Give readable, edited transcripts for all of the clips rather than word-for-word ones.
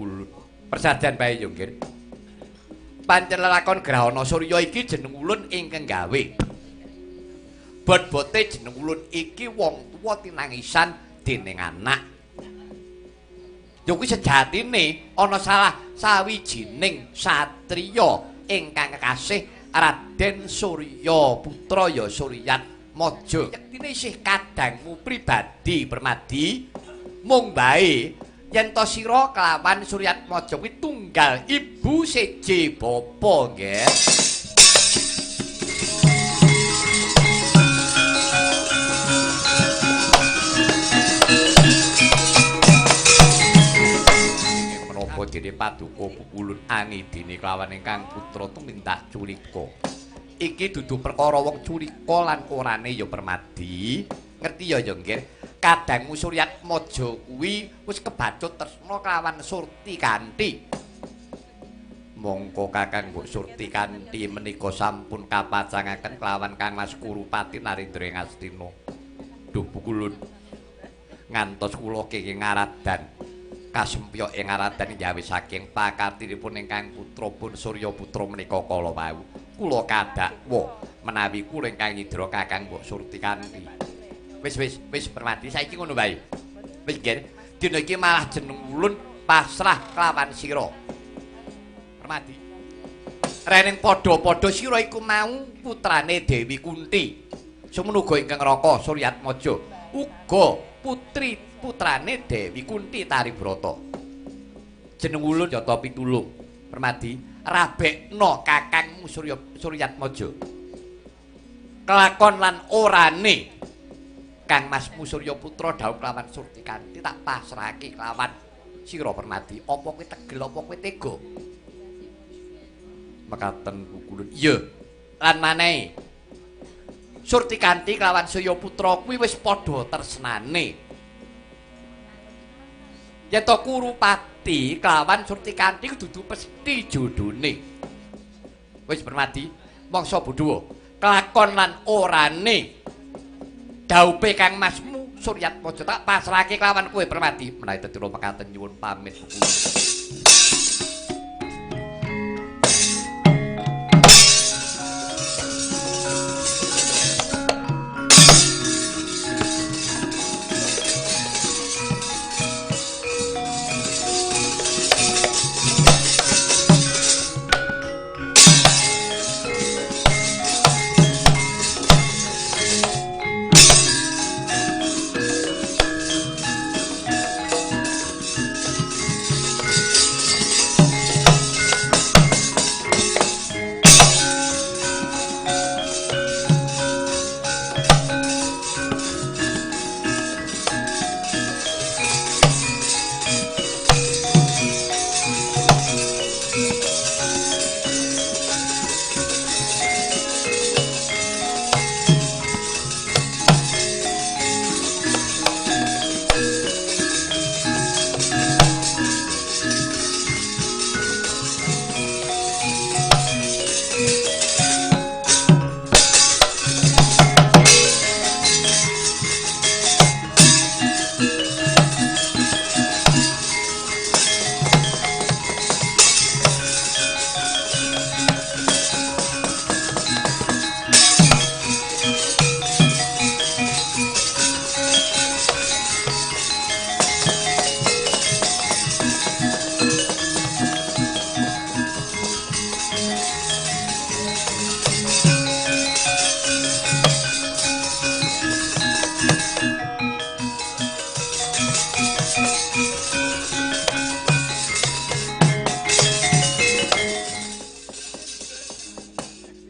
Bukulun. Persajan bae yo, Nggir. Pancen lelakon Grahana Surya iki jeneng ulun ingkang gawe. Bot-bote jeneng ulun iki wong tuwa tinangisan dening anak. Ya kuwi sejatine ana salah sawijining satriya ingkang kekasih Raden Surya Putra ya Suryatmaja. Yektine isih kadangmu pribadi Permadi, mung bae yen to sira kelawan Suryatmaja kuwi tunggal ibu seje bapa nggih. Menapa dene paduka Pukulun angidene kelawan ingkang putra tumindak culika. Iki dudu perkara wong culika lan orane ya Permadi. Ngerti ya ya nggih. Kadangmu Suryatmaja kuwi wis kebacut tresna kelawan Surti Kanthi. Mongko Kakang Mbok Surti Kanthi menika sampun kapacangaken kelawan Kang Mas Kurupati Narendra ing Astina. Duh Pukulun. Ngantos kula kenging ngaradan. Kasempyok ing ngaradan gawe saking pakartinipun ingkang putra pun Surya Putra menika kala wau. Kula kadakwa menawi kula ingkang nyidra Kakang Mbok Surti Kanthi. Wis wis wis Permadi saiki ngono wae. Wis nggih. Dina iki malah jeneng ulun pasrah kelawan sira. Permadi. Rening padha-padha sira iku mau putrane Dewi Kunti. Semono uga ingkang Raka Suryatmaja, uga putri putrane Dewi Kunti Taribrata. Jeneng ulun Jata Pitulung. Permadi, rabekno kakangmu Suryatmaja. Kelakon lan orane Kang Masmu Surya Putra dhaup kelawan Surti Kanthi tak pasrahake kelawan sira Permadi. Apa kowe tegel apa kowe tega? Mekaten Pukulun. Iya. Lan manehe Surti Kanthi kelawan Surya Putra kuwi wis padha tresnane. Yen to Kurupati kelawan Surti Kanthi dudu pesthi jodhone. Wis Permadi, mangsa bodho. Kelakon lan orane daupe Kang Masmu Suryatmaja tak pasrahake kelawan kowe Permadi. Menawi tetira mekaten nyuwun pamit Pukulun.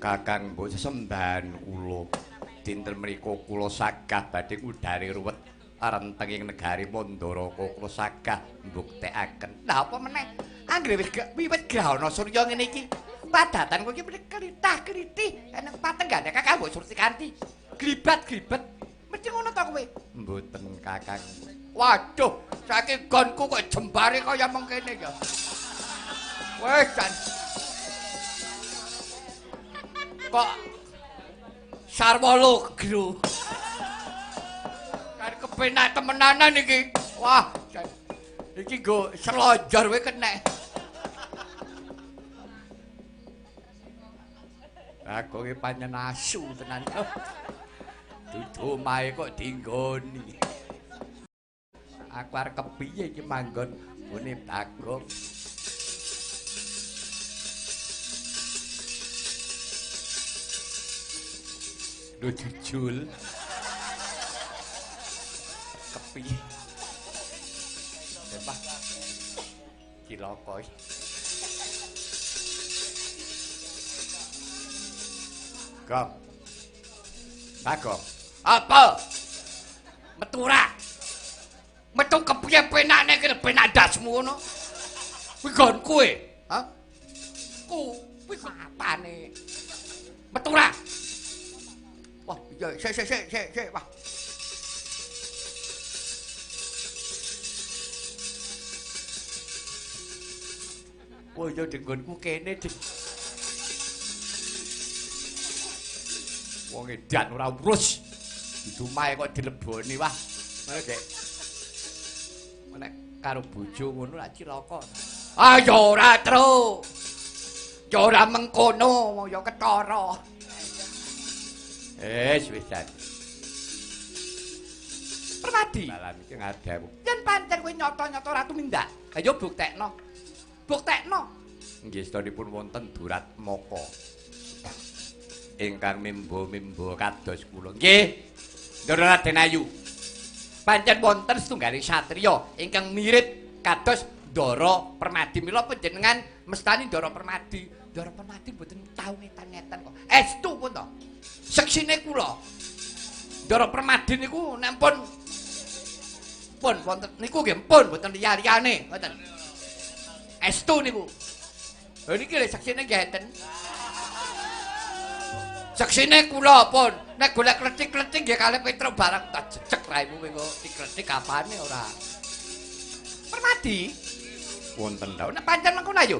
Kakang mbok sesembahan kula. Dinten mriku kula sagah badhe ngudari ruwet renteng ing negari Mandaraka kula sagah mbuktekaken. Lah apa meneh? Anggere wis wiwit Grahana Surya ngene iki, padatan kowe iki mesti klitah-klitih eneng patenggane Kakang mbok Surti Kanthi. Glibat-glibet. Mesti ngono ta kowe? Mboten Kakang. Waduh, saiki gonku kok jembare kaya mengkene ya. Wes jan. Kok sarwa logro. Kan kepenak temenanan iki. Wah, jan. Iki nggo selonjor kowe kenek. Bagonge pancen asu tenan. Dudu omahe kok dinggoni. Aku arep kepiye iki manggon nggone Bagong. Lho jujul. Kepiye? Pak. Cilaka iki. Gong. Bagong. Apa? Metu ora? Metu kepiye penakne iki penak ndasmu ngono? Kuwi nggonku e. Ha? Ku, kuwi apane? Metu ora? Wah, iya, sik sik sik sik sik, wah. Wah, ya denggonku kene, Dik. Wong edan ora urus. Dumae kok dileboni, wah. Ngono, Dik. Nek karo bojo ngono lak cilaka. Ah, ya ora, Tru. Ya ora mengkono, ya ketara. Wis jan. Permadi. Dalan iki ngadawu. Yen pancen kowe nyata-nyata ora tumindak, ayo buktekno. Buktekno. Nggih, sedanipun wonten Duratmaka. Ingkang mimbo-mimbo kados kula. Nggih. Ndara Raden Ayu. Pancen wonten setunggaling satriya ingkang mirip kados Ndara Permadi. Mila panjenengan mestani Ndara Permadi. Ndara Permadi mboten tau ngetan-ngetan kok. Estu pun to. Seksine kula. Ndara Permadi niku nek pun pun wonten niku nggih pun mboten liya-liyane, ngoten. Estu niku. Lha niki lho seksine nggih enten. Seksine kula pun nek golek kletik-kletik nggih kalih Petruk barang tak jejeg raimu mengko dikletik apane ora. Permadi wonten lho nek pancen mengkono ayo.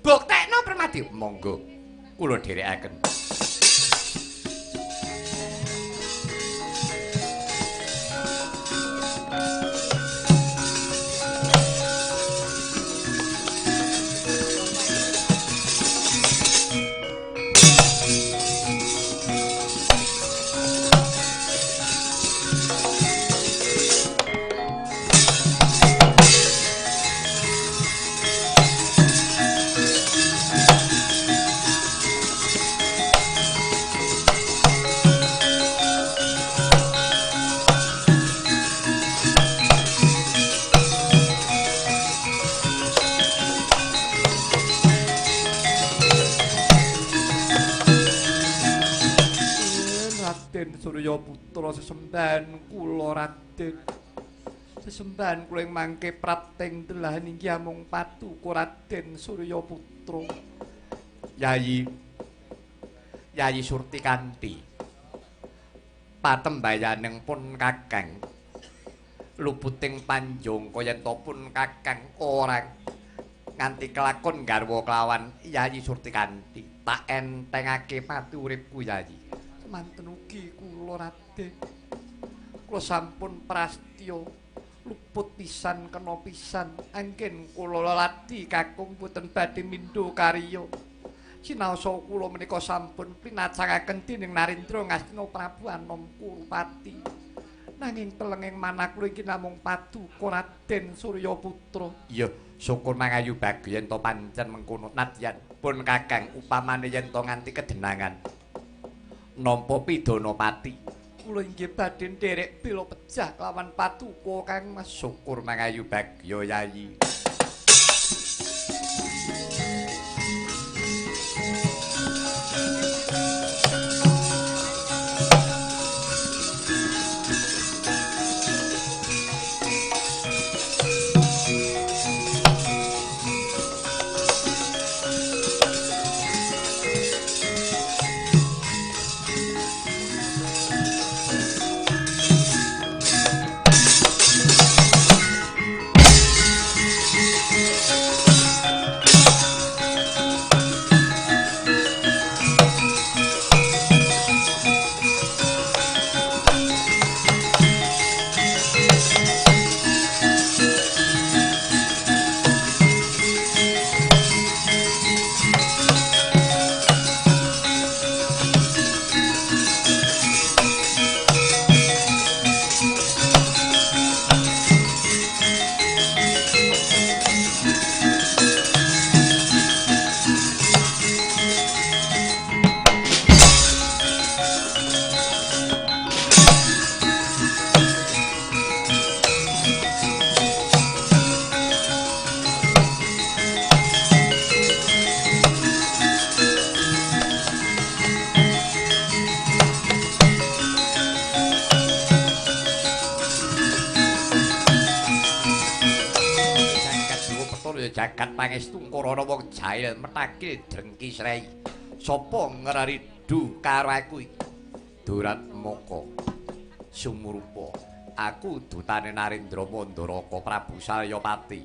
Buktekno Permadi. Monggo kula dherekaken. Surya Putra sesembahan kula Raden. Sesembahan kula ing mangke prapting delahan inggih amung patuko Raden Surya Putra. Yayi Yayi Surtikanti. Patembayaning pun Kakang. Luputing panjangka yen to pun Kakang ora nganti kelakon garwa kelawan Yayi Surtikanti. Tak entengake pati uripku Yayi. Manten ugi kula Raden. Kula sampun prastya luput pisan kena pisan anggen kula lelati kakung boten badhe mindho karya. Sinaosa kula menika sampun pinacangaken dening Narendra Ngastina Prabu Anom Kurupati. Nanging telenging manah kula iki namung paduka Raden Surya Putra. Iya, syukur mangayu bagya yen to pancen mengkono nadyan pun Kakang upamane yen to nganti kedenangan nampa pidana pati. Kula inggih badhe nderek bela pejah kelawan patuko Kang Mas. Syukur mangayu bagya Yayi. jagat pangestu Karana wong jahil metakil drengki srei. Sapa ngraridu karo aku iki? Duratmaka sumurupa. Aku dutane Narendra Mandaraka Prabu Salyapati.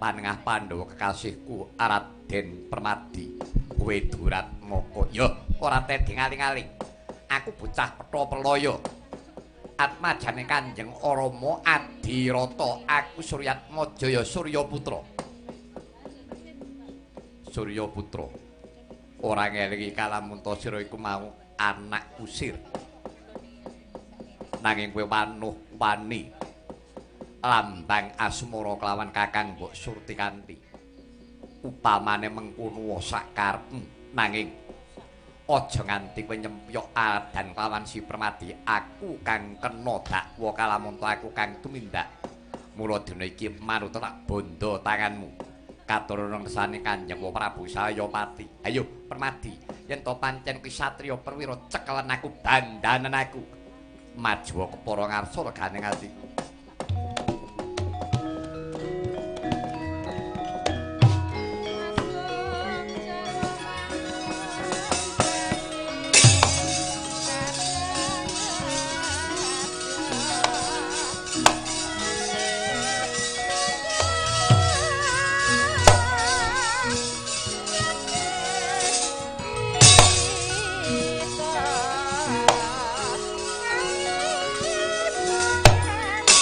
Panengah Pandhawa kekasihku Raden Permadi. Kowe Duratmaka. Ya, ora tedhi ngaling-aling. Aku bocah petha pralaya. Atmajane Kanjeng Rama Adirata, aku Suryatmajaya Suryaputra. Suryaputra. Ora ngelingi kalamunta sira iku mau anak kusir. Nanging kowe wanuh wani lambang asmara kelawan Kakang Mbok Surtikanti. Upamane mengkono sak karepmu, nanging aja nganti kowe nyempyok adan kelawan si Permadi. Aku kang kena dakwa kalamunta aku kang tumindak. Mula dina iki manut tak bondo tanganmu. Katurana ngersane Kanjeng Prabu Salyapati. Ayo Permadi, yen to pancen kuwi satriya perwira cekelen aku bandanen aku. Majuwa kepara ngarsa regane ati. Thank you.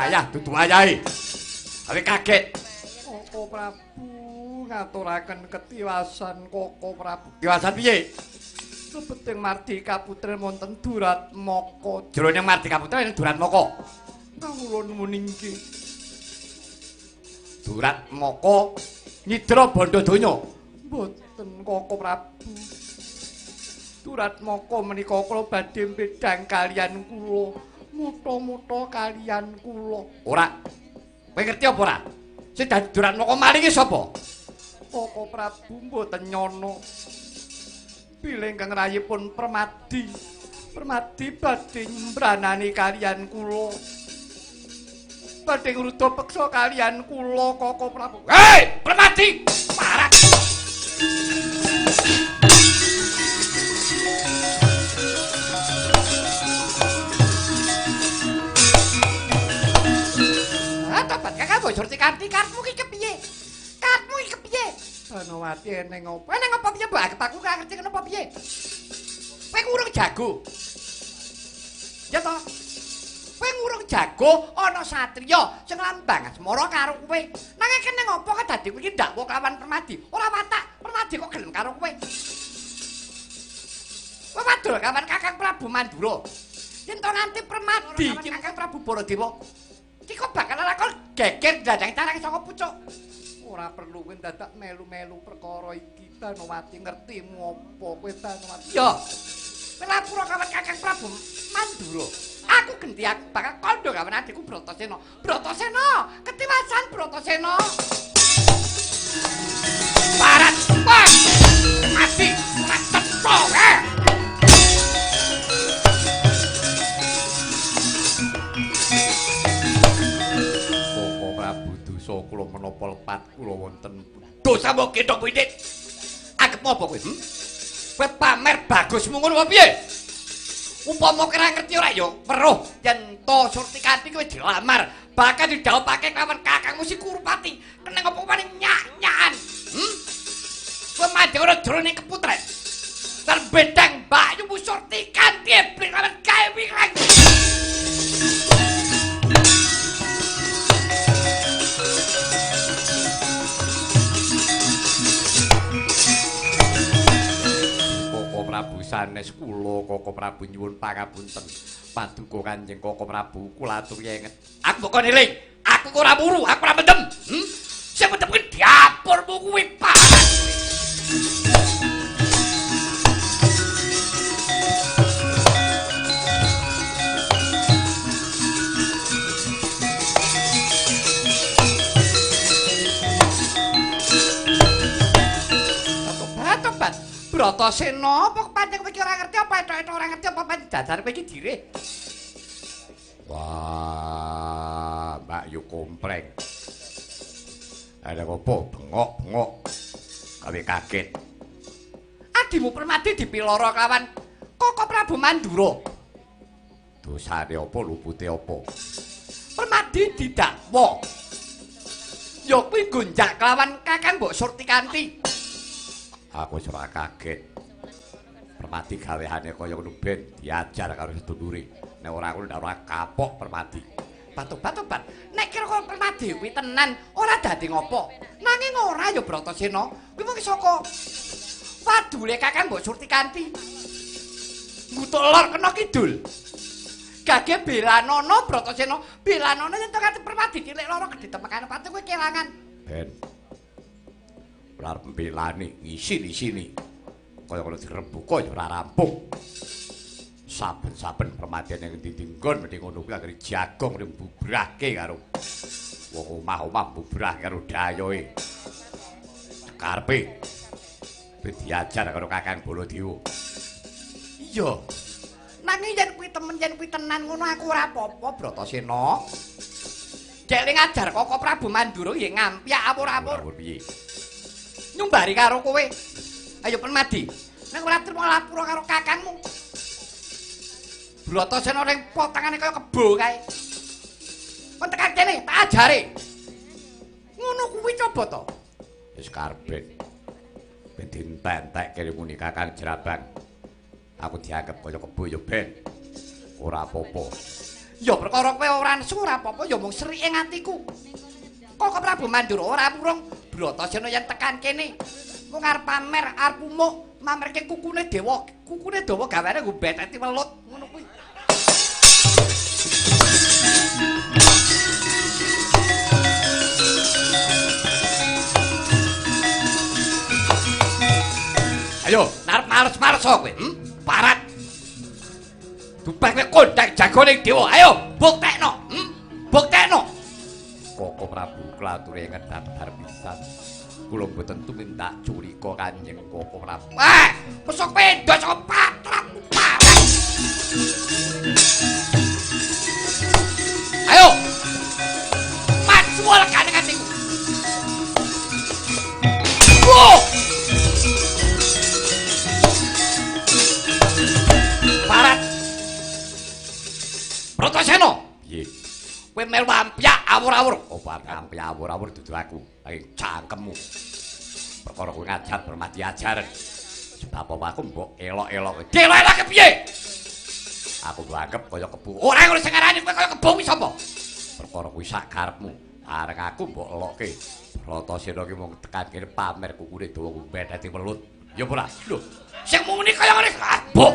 Wayah dudu wayahe. Awe kaget. Koko Prabu ngaturaken ketiwasan Koko Prabu. Tiwasan piye? Lebeting Mardika Putra wonten Duratmaka. Jroning Mardika Putra ing Duratmaka. Kawula nuwun inggih. Duratmaka nyidra bandha donya. Mboten Koko Prabu. Duratmaka menika kula badhe mbedhang kaliyan kula, mutha-mutha kaliyan kula. Ora. Kowe ngerti apa ora? Sing dadi Duratmaka malinge sapa? Koko Prabu mboten nyono. Bilih ingkang rayipun Permadi. Permadi badhe mbranani kaliyan kula. Badhe ngruda peksa kaliyan kula Koko Prabu. Hei, Permadi! Parak. Ah, tobat kakak bocor tikanti karepmu ki kepiye? Karepmu ki kepiye? Banowati eneng apa? Eneng apa piye, Mbak? Aku ora ngerti kenapa piye. Kowe ngurung jago. Ya toh? Kowe ngurung jago ana satriya sing lambang asmara karo kowe. Nanging kene ngopo kok dadi kowe iki ndakwa kelawan Permadi? Ora watak, Permadi kok gelem karo kowe. Kowe wadul kawan Kakang Prabu Mandura. Yen to nganti Permadi iki Kakang Prabu Baladewa, iki kok bakal lakon geger dandang tarang saka pucuk. Ora perlu kowe dadak melu-melu perkara iki Banowati ngerti ngopo kowe Banowati. Ya. Kowe lapura kawan Kakang Prabu Mandura. Aku genti aku bakal kandha kawan adikku Bratasena. Bratasena, ketiwasan Bratasena. Parat, wah. Mati, mati eh. Koko Prabu dosa kula menapa lepat kula wonten dosa mbok ketok pitik. Anggep apa kowe? Kowe pamer bagusmu ngono apa piye? Upama kira ngerti ora ya weruh yen to Surtikanti kowe dilamar, bahkan didhawuhake kelawan kakangmu si Kurupati. Keneng apa wani nyak-nyakan? Kowe mandek ora jroning keputren. Terbedang Mbakyu Surtikanti ebrik lawan gawe wirang. Koko Prabu sanes kula Koko Prabu nyuwun pangapunten. Paduka Kanjeng Koko Prabu kula aturi enget. Aku kok eling, aku kok ora muru, aku ora mendem. Sing mendem kuwi dapurmu kuwi panas. Tobat-tobat. Bratasena apa pancen kowe iki ora ngerti apa etok-etok ora ngerti apa pancen dadar kowe iki dirih. Wah, Mbak Yu kompreng. Ada apa bengok-bengok. Gawe kaget. Adimu Permadi dipiloro kelawan Koko Prabu Mandura. Dosane apa lupute apa? Permadi didakwa. Ya kuwi gonjak kelawan Kakang Mbok Surtikanti. Aku wis ora kaget. Permadi gaweane kaya ngono ben diajar karo sedulure. Nek ora ngono ndak ora kapok Permadi. Batu-batu-bat. Nek kira-kira Permadi kuwi tenan ora dadi ngopo. Nanging ora ya Bratasena. Kuwi mung saka wadule Kakang Mbok Surtikanti. Ngutuk lor kena kidul. Gage belanana Bratasena, belanana yen to kate Permadi cilik lara gedhe temekane pati kowe kelangan. Ben. Ora arep mbelani ngisin-isini. Kaya ngono direbuka ya ora rampung. Saben-saben Permadi ning endi nggon mesti ngono kuwi anggere jagong mbubrahke karo wong omah-omah mbubrah karo dayohe. Karepe ben diajar karo Kakang Baladewa. Iya. Nanging yen kuwi temen yen kuwi tenan ngono aku ora apa-apa Bratasena. Dek ngajar Koko Prabu Mandura nggih ngampyak awur-awur. Piye? Nyumbari karo kowe. Ayo Permadi. Nek ora trimo lapura karo kakangmu. Bratasena ning potongane kaya kebo kae. Kon tekan kene tak ajare. Ngono kuwi coba to. Wis karben. Ben dientek-entekke muni Kakang Jrabang. Aku dianggep kaya kebo ya ben. Ora apa-apa. Ya perkara kowe ora nesu ora apa-apa ya mung srik ing atiku. Koko Prabu Mandura ora purung Bratasena yen tekan kene. Mung arep pamer, arep umuk, mamerke kukune dewa, kukune dawa gaweane nggo beteti welut ngono kuwi. Ayo, arep males-males kowe, Parat. Dupeh kowe kondang jagone dewa. Ayo, buktekno, Buktekno. Koko Prabu klature ngedadar pisan. Kula mboten tumindak curika Kanjeng Koko Prabu. Wah, mesok pendo saka patrap parat. Ayo. Maju lekane atiku. Wah! Parat. Bratasena. Piye? Kowe melu ampyak awur-awur. Apa ampyak awur-awur dudu aku. Saking cangkemmu. Perkara kowe ngajar bermati ajaran. Sebab apa aku mbok elok-elok. Dielok-elokke piye? Aku mbok anggap kaya kebo. Ora ngono sing ngarani kowe kaya kebo kuwi sapa? Perkara kuwi sak karepmu. Areng aku mbok elokke. Bratasena ki mung tekan kene pamer kukune dawa kumbet dadi welut. Ya ora? Lho, sing muni kaya ngene. Mbok.